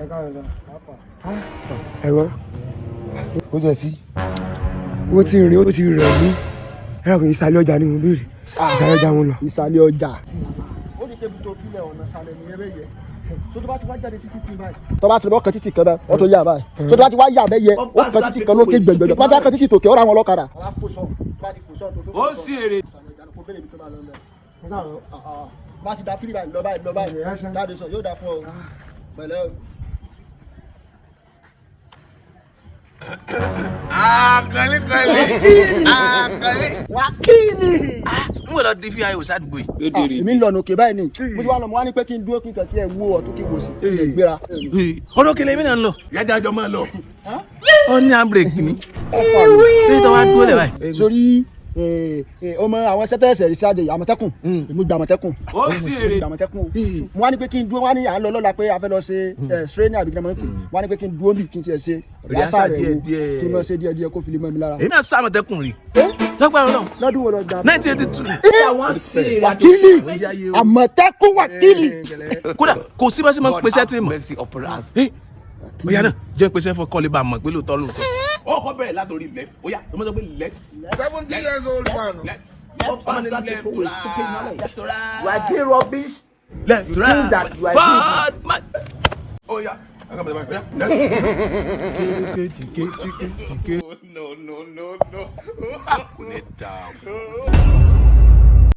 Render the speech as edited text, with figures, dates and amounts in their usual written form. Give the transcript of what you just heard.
Ẹ káàárọ̀ sà. Ẹ̀rọ ó jẹ́ sí ó ti rìn, ó ti rẹ̀ mí. Ẹ̀rọ kò, ìsàlẹ̀ ọjà ni mo béèrè, ìsàlẹ̀ ọjà mo lọ. Ìsàlẹ̀ ọjà. Ó ní kébi tó filẹ̀, ọ̀nà ìsàlẹ̀ nìyẹn bẹ́ẹ̀ yẹ tó bá ti wá jáde sí títì báyìí. Tó bá ti lọ kan títì kan bẹ́ẹ̀, ó tó yà báyìí. Tó bá ti wá yà bẹ́ẹ̀ yẹ, ó kan títì kan lókè gbẹ̀gbẹ̀gbẹ̀. Tó bá ti wá kan títì tòkè, ó ra àwọn ọlọ́kadà. Àwa fò sọ, tó bá ti fò sọ tó fò sọ. Ó sì èrè. Ìsàlẹ̀ ọjà ló kó bẹ́ẹ̀ níbi tó bá lọ lọ. Bá ti da fírí báyìí, lọ báyìí, lọ báyìí, jáde sọ, yóò da fún ọ pẹ̀lẹ́ o. Àkànlé àkànlé. Wákìlì. N wò lọ di fi ayò sádùúgbò yìí. Èmi ń lọ nòkè báyìí ni mo ti wá lọ. Mo wá ní pé kí n dúró, kí n kàn sí ẹ wo ọ̀tún, kí n wò sí, kí n lè gbéra. Ọdún kele mi náà ń lọ. Yájà jọ máa lọ. Ó ní handbrake ni. Ṣé tó wá dúró lẹ̀ báyìí? Sórí ọmọ àwọn sẹtẹsẹ rí sáde Àmọ̀tẹ́kùn, èmi gba Àmọ̀tẹ́kùn. Ó sì èrè. Gba Àmọ̀tẹ́kùn. Mo wá ní pé kí n dúró, wá ní à ń lọ lọ́la pé a fẹ́ lọ ṣe straining àbí kí n máa ń pè. Mo wá ní pé kí n dúró bí kí n tiẹ̀ ṣe Rìásà rẹ̀ wò, díẹ̀ díẹ̀. Kí n máa ṣe díẹ̀ díẹ̀ kó fi lè mọ́ mi lára. Èmi náà sá Àmọ̀tẹ́kùn rí. Lọ́gbàrún náà. Lọ́dún wo lọ gbà? 1982. Wákìlì, Àmọ̀tẹ́kùn, wákìlì. Kódà kò sí bá ṣe máa ń pèsè tí mọ̀. Mercy upon us. Bóyá náà jẹ́ pèsè fún kọ́lé bá a mọ̀ pé lóòótọ́ lóòótọ́. Ó kọ́ bẹ̀rẹ̀ látòrí left. Ó yá, ọmọ sọ pé left. 70 years old man. Left. Bastard people with stupid knowledge. Left to right. You are gay rubbish. Left to You right. think that you are Bad man. Ó yá. No, no, no, no. Kò ní dáa fún.